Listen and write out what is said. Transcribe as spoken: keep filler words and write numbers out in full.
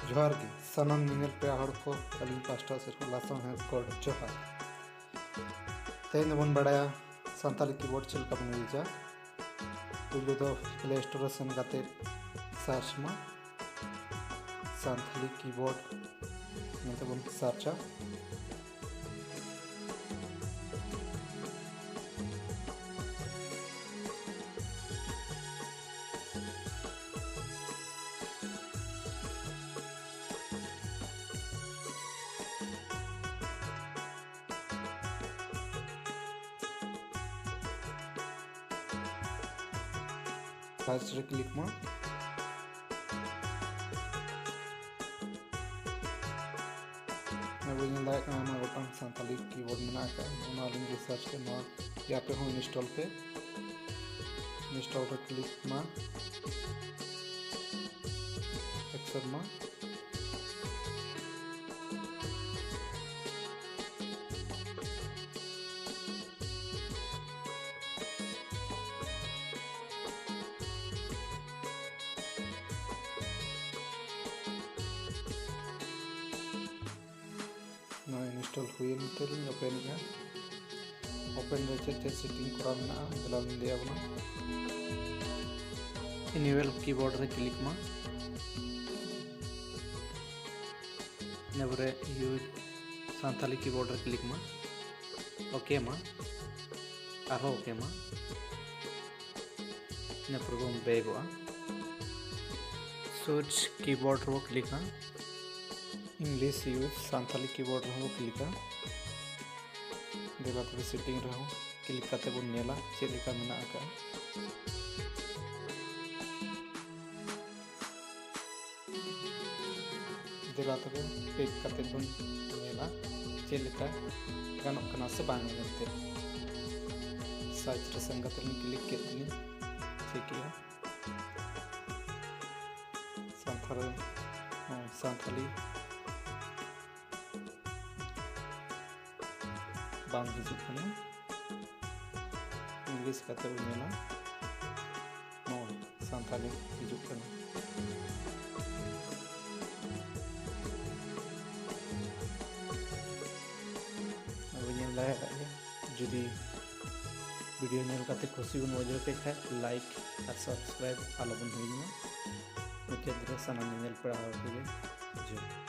ᱡᱚᱦᱟᱨ ᱜᱮ ᱥᱟᱱᱟᱢ ᱧᱮᱧᱮᱞ ᱯᱮᱲᱟ ᱦᱚᱲ ᱠᱚ, ᱟᱹᱞᱤᱧ ᱯᱟᱥᱴᱟ ᱥᱮᱫ ᱠᱷᱚᱱ ᱞᱟᱥᱟᱲᱦᱮᱫ ᱜᱚᱰ ᱡᱚᱦᱟᱨ᱾ ᱛᱮᱦᱮᱧ ᱫᱚᱵᱚᱱ ᱵᱟᱲᱟᱭᱟ ᱥᱟᱱᱛᱟᱲᱤ ᱠᱤᱵᱳᱨᱰ ᱪᱮᱫ ᱞᱮᱠᱟ ᱵᱚᱱ ᱤᱭᱩᱡᱟ᱾ ᱯᱩᱭᱞᱩ ᱫᱚ ᱯᱞᱮ ᱥᱴᱳᱨ ᱨᱮ ᱥᱮᱱ ᱠᱟᱛᱮ ᱥᱟᱨᱪ ᱢᱟ, ᱥᱟᱱᱛᱟᱲᱤ ᱠᱤᱵᱳᱨᱰ ᱢᱮᱱᱛᱮ ᱵᱚᱱ ᱥᱟᱨᱪᱟ᱾ ᱥᱟᱨᱪ ᱨᱮ ᱠᱞᱤᱠ ᱢᱟ᱾ ᱱᱚᱜᱼᱚᱭ ᱵᱚᱱ ᱧᱮᱞ ᱫᱟᱲᱮᱭᱟᱜ ᱠᱟᱱᱟ, ᱟᱭᱢᱟ ᱜᱚᱴᱟᱝ ᱥᱟᱱᱛᱟᱲᱤ ᱠᱤᱵᱳᱨᱰ ᱢᱮᱱᱟᱜ ᱟᱠᱟᱫᱼᱟ᱾ ᱱᱚᱣᱟ ᱞᱤᱧ ᱨᱤᱥᱟᱨᱪ ᱠᱮᱫ, ᱱᱚᱣᱟ ᱜᱮ ᱟᱯᱮ ᱦᱚᱸ ᱤᱱᱥᱴᱚᱞ ᱯᱮ᱾ ᱤᱱᱥᱴᱚᱞ ᱨᱮ ᱠᱞᱤᱠ ᱢᱟ, ᱮᱠᱥᱮᱯᱴ ᱢᱟ᱾ ᱱᱚᱣᱟ ᱤᱱᱥᱴᱚᱞ ᱦᱩᱭᱮᱱ ᱛᱮ ᱞᱤᱧ ᱳᱯᱮᱱᱮᱫᱼᱟ᱾ ᱳᱯᱮᱱ ᱨᱮ ᱪᱮᱫ ᱪᱮᱫ ᱥᱮᱴᱤᱝ ᱠᱚᱨᱟᱣ ᱢᱮᱱᱟᱜᱼᱟ, ᱫᱮᱞᱟ ᱞᱤᱧ ᱞᱟᱹᱭ ᱟᱵᱚᱱᱟ᱾ ᱤᱱᱮᱵᱮᱞ ᱠᱤᱵᱳᱨᱰ ᱨᱮ ᱠᱞᱤᱠ ᱢᱟ᱾ ᱤᱱᱟᱹ ᱯᱚᱨᱮ ᱤᱭᱩᱡᱽ ᱥᱟᱱᱛᱟᱞᱤ ᱠᱤᱵᱳᱨᱰ ᱨᱮ ᱠᱞᱤᱠ ᱢᱟ᱾ ᱳᱠᱮ ᱢᱟ, ᱟᱨᱦᱚᱸ ᱳᱠᱮ ᱢᱟ᱾ ᱤᱱᱟᱹ ᱯᱚᱨᱮ ᱵᱚᱱ ᱵᱮᱠᱚᱜᱼᱟ᱾ ᱥᱩᱭᱤᱪ ᱠᱤᱵᱳᱨᱰ ᱨᱮᱵᱚ ᱠᱞᱤᱠᱟ᱾ ᱤᱝᱞᱤᱥ ᱤᱭᱩᱡᱽ ᱥᱟᱱᱛᱟᱞᱤ ᱠᱤᱵᱳᱨᱰ ᱨᱮᱦᱚᱸ ᱵᱚ ᱠᱞᱤᱠᱟ᱾ ᱫᱮᱞᱟ ᱛᱚᱵᱮ ᱥᱮᱴᱤᱝ ᱨᱮᱦᱚᱸ ᱠᱞᱤᱠ ᱠᱟᱛᱮ ᱵᱚᱱ ᱧᱮᱞᱟ ᱪᱮᱫ ᱞᱮᱠᱟ ᱢᱮᱱᱟᱜ ᱟᱠᱟᱫᱼᱟ᱾ ᱫᱮᱞᱟ ᱛᱚᱵᱮ ᱯᱮᱠ ᱠᱟᱛᱮ ᱵᱚᱱ ᱧᱮᱞᱟ ᱪᱮᱫ ᱞᱮᱠᱟ ᱜᱟᱱᱚᱜ ᱠᱟᱱᱟ ᱥᱮ ᱵᱟᱝ ᱢᱮᱱᱛᱮ᱾ ᱥᱟᱨᱪ ᱨᱮ ᱥᱮᱱ ᱠᱟᱛᱮ ᱞᱤᱧ ᱠᱞᱤᱠ ᱠᱮᱫ ᱛᱮᱞᱤᱧ ᱪᱮᱠᱮᱜᱼᱟ᱾ ᱥᱟᱱᱛᱟᱲ, ᱦᱚᱸ, ᱥᱟᱱᱛᱟᱲᱤ ᱵᱟᱝ ᱦᱤᱡᱩᱜ ᱠᱟᱱᱟ᱾ ᱤᱝᱞᱤᱥ ᱠᱟᱛᱮ ᱵᱚᱱ ᱧᱮᱞᱟ᱾ ᱱᱚᱜᱼᱚᱭ ᱥᱟᱱᱛᱟᱲᱤ ᱦᱤᱡᱩᱜ ᱠᱟᱱᱟ᱾ ᱫᱟᱲᱮᱭᱟᱜ ᱜᱮᱭᱟ᱾ ᱡᱩᱫᱤ ᱵᱷᱤᱰᱤᱭᱳ ᱧᱮᱞ ᱠᱟᱛᱮ ᱠᱩᱥᱤ ᱵᱚᱱ ᱵᱩᱡᱷᱟᱹᱣ ᱠᱮᱫ ᱠᱷᱟᱡ, ᱞᱟᱭᱤᱠ ᱟᱨ ᱥᱟᱵᱥᱠᱨᱟᱭᱤᱵ ᱟᱞᱚᱵᱚᱱ ᱦᱤᱲᱤᱧ ᱢᱟ᱾ ᱢᱩᱪᱟᱹᱫ ᱨᱮ ᱥᱟᱱᱟᱢ ᱧᱮᱧᱮᱞ ᱯᱮᱲᱟ ᱦᱚᱲ ᱠᱚᱜᱮ ᱡᱚᱦᱟᱨ᱾